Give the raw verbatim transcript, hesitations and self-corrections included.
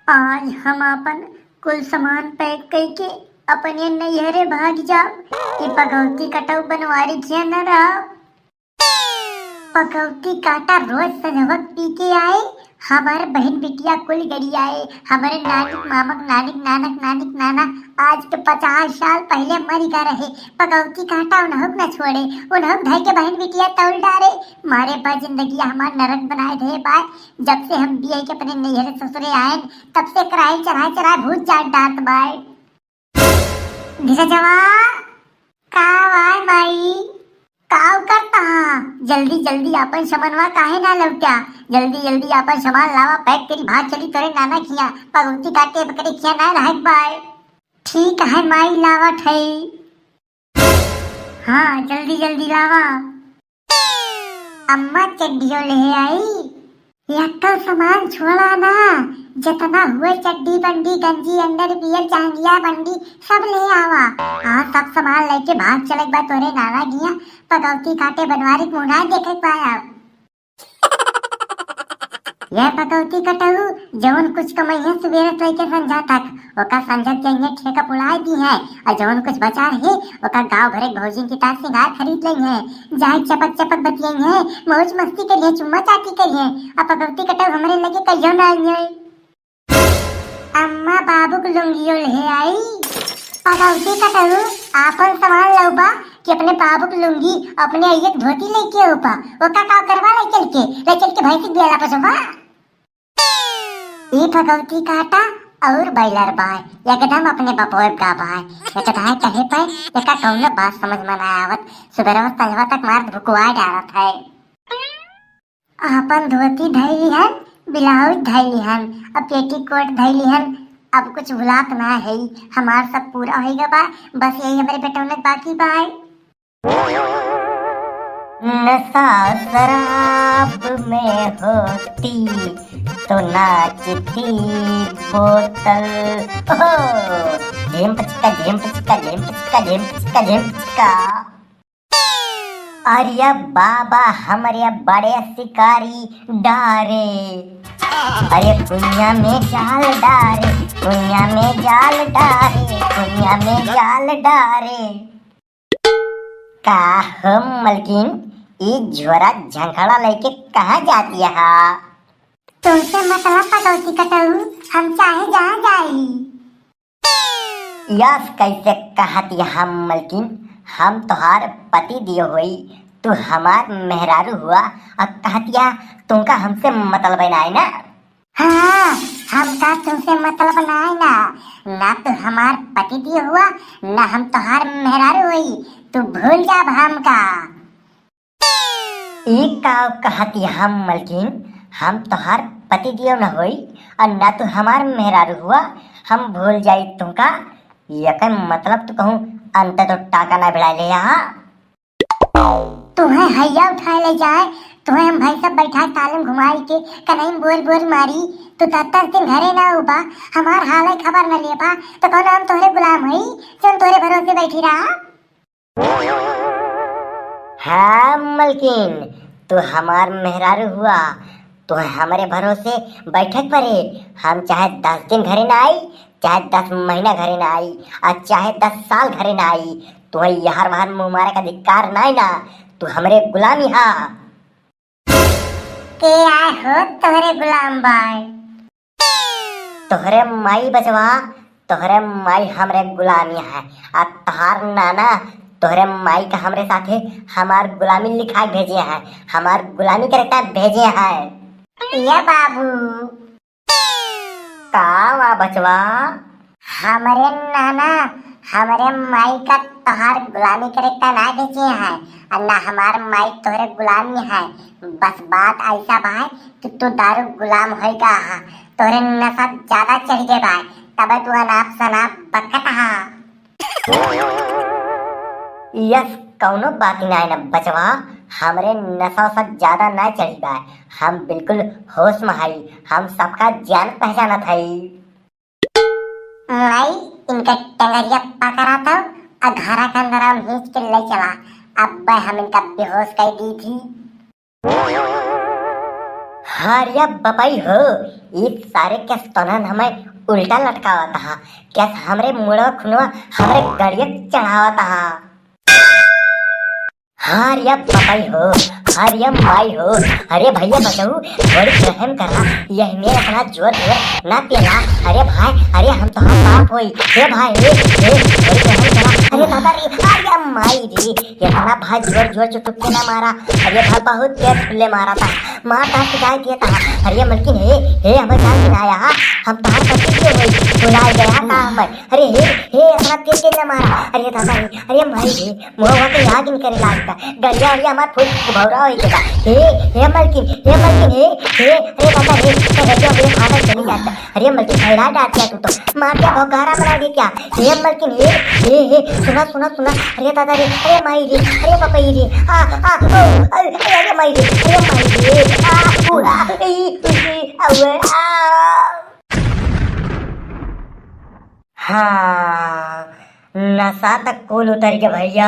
आज हम आपन कुल सामान pack कइके अपने नैहरे भाग जाब। ई पकौती कटऊ बनवारी खिया न रहब। पकौती काटा रोज संझवक पी के आए, हमार बहिन बिटिया कुल गरियाए, हमरे नानिक मामक नानिक नानक नानिक नाना आज के पचास साल पहिले मरि गा रहे। पकौती काटा उनहुक न छोड़े, उनहुक धइ के बहिन बिटिया तौल डारे। मारे बा जिंदगिया हमार नरक बनाए दे बाय। जब से हम बियाह के अपने नैहरे ससुरे आएन, तब से कराई चढ़ाई चढ़ाई भूत जाग डात बाय। धीरजवा, का वाय माई, का करता हा? जल्दी जल्दी आपन समनवा काहे ना लौटा? जल्दी जल्दी आपन सामान लावा, pack करी, भाग चली तोरे नाना खिया। पगौती काटे बकरे खिया ना रहत बाय। ठीक है माई, लावत है। हाँ, जल्दी जल्दी लावा। अम्मा चड्डियो ले आई। यक्कल सामान छोड़ा ना, जितना हुए चड्डी बंडी, गंजी, underwear, जांगिया बंडी, सब ले आवा। हाँ, सब सामान लेके भाग चलक बा तोरे नाना गिया। पगौती काटे बनवारी के मुंह ना देखे पाया। ये पकौती कटऊ, जौन कुछ कमइहे सुबेरे से लेके संझा तक, ओका संझा के अइहे ठेका पुड़ाए दिहे, और जौन कुछ बचा रहे, ओका गाँव भरे के भौजिन की तार सिंगार खरीद लइहे, जाए चपक चपक बतियइहे, मौज मस्ती करिहे, चुम्मा चाटी करिहे, और पकौती कटऊ हमरे लगे कहियो ना अइहे। अम्मा बाबू के लुंगियो ले आई। पकौती कटऊ, आपन सामान लउबा कि अपने बाबू के लुंगी, अपने अइया के धोती लेके अउबा? ओका का करबा ले चल के, ले चल के भैंसी के बियाला पसोबा? ई पकौती काटा और बॉयलर बाय, एकदम अपने बपोर का बाय। एक धाय कहे पे एका कौनो बात समझ में ना आवत, सुबेरवा संझवा तक मार भुकवा डालत है। आपन धोती धइ लिहन, ब्लाउज धइ लिहन, अब पेटीकोट धइ लिहन। अब कुछ भुलात ना है, हमार सब पूरा होइगा बा, बस यही हमरे बेटौनक बाकी बा। नशा शराब में होती तो नाचती बोतल। ओहो, झिम पचिका, झिम पचिका, झिम पचिका, झिम पचिका, झिम पचिका। अरे बाबा, हमरे बड़े शिकारी डारे। अरे कुइयाँ में जाल डारे, कुइयाँ में जाल डारे, कुइयाँ में जाल डारे। का हो मलकिन, ई झोरा झंखड़ा लेके कहाँ जाती है? तुमसे मतलब पकौती कटऊ, हम चाहे जहाँ जाई। यस, कैसे कहत हम मलकिन, हम तोहार पति दियो होई, तू हमार मेहरारू हुआ, और कहतिया तुमका हमसे मतलब नाई ना? हाँ, हमका तुमसे मतलब नाई ना, ना तू हमार पति दियो हुआ, ना हम तोहार मेहरारू होई, तू भूल जा हमका। ई का कहत हम मलकिन, हम तोहार पति दियो न होई और ना तू हमार मेहरारू हुआ, हम भूल जाई तुमका। एकर मतलब तू कहूँ अंत तो टाका ना भिड़ा ले यहाँ। तुहें हैया उठाए ले जाए, तुहें हम भाई सब बैठा ताले में घुमाई के कनई में बोर बोर मारी, तू दस दस दिन घरे ना उबा, हमार हाल है खबर न लेबा, तो कौन हम तोहरे गुलाम हई, जो हम तोहरे भरोसे बैठी रहा? हाँ मलकिन, तू हमार मेहरारू हुआ, तू हमरे भरोसे बैठक परे। हम चाहे दस दिन घरे ना आई, चाहे दस महीना घरे ना आई, और चाहे दस साल घरे ना आई, तू यार वहार मुँह मारे का अधिकार नाई ना, तू हमरे गुलामी हा। के आए हो तोहरे गुलाम बाय? तोहरे माई बचवा, तोहरे माई हमरे गुलामी है, आ तोहार नाना तोहरे माई का हमरे साथे हमार गुलामी लिखा भेजे है, हमार गुलामी करे का भेजे है। ये बाबू। का वा बचवा? हमरे नाना, हमरे माई का तोहार गुलामी करे का ना भेजे है, और ना हमार माई तोहरे गुलामी है। बस बात ऐसा बा कि तू दारू गुलाम होइगा हा, तोहरे नशा ज्यादा चढ़ गए बा, तबे तू अनाप शनाप बकत हा। यस, कौनो बात नाई न बचवा, हमरे नशा उशा ज्यादा ना चढ़ी बा, हम बिल्कुल होश में हई, हम सबका जानत पहचानत हई। माई, इनका टंगरिया पकड़ा तो, आ घरा के अंदर हम खींच के ले चला, अब हम इनका बेहोश कर दी थी। हरिया बपई हो, ई सारे केस तोनन हमें उल्टा लटकावत हा, केस हमरे मुड़वा खुनवा हमरे गड़िया चढ़ावत हा। हरिया बपई हो, हरिया माई हो, अरे भैया बचाऊ, थोड़ी रहम करा, यह मेरा इतना जोर जोर ना पेला। अरे भाई, अरे हम तो हम बाप होई, हे भाई, हे, हे, थोड़ी रहम करा। अरे दादा रे, अरे माई रे, इतना भाई जोर जोर से टुक्के ना मारा। अरे भाई बहुत तेज फुल्ले मारा था, मार डांस गाय दिया था। अरे मलकिन हे, हे हमें जान के ना आया, हम तार पति के होई, बुलाए गया था हमें। अरे हे, हे इतना तेज तेज ना मारा। अरे दादा रे, अरे माई रे, मुंह के आग निकले लागता, गलिया वलिया हमार फूल भौरा होई गया। हे, हे मलकिन, हे मलकिन, हे, हे, अरे दादा रे, तो गलिया वलिया फाटल चली जाता। अरे मलकिन भैरा डांट दिया तू तो, मार क्या भौकारा बना दे क्या? हे मलकिन, हे, हे, हे, सुना, सुना, सुना। अरे दादा रे, अरे माई रे, अरे पपई रे, आ, आ, ओ, अरे, अरे, अरे माई रे, अरे माई रे, आ, उ, आ, ई, ई, अउए, आ। हाँ, नशा तक कुल उतर के भैया,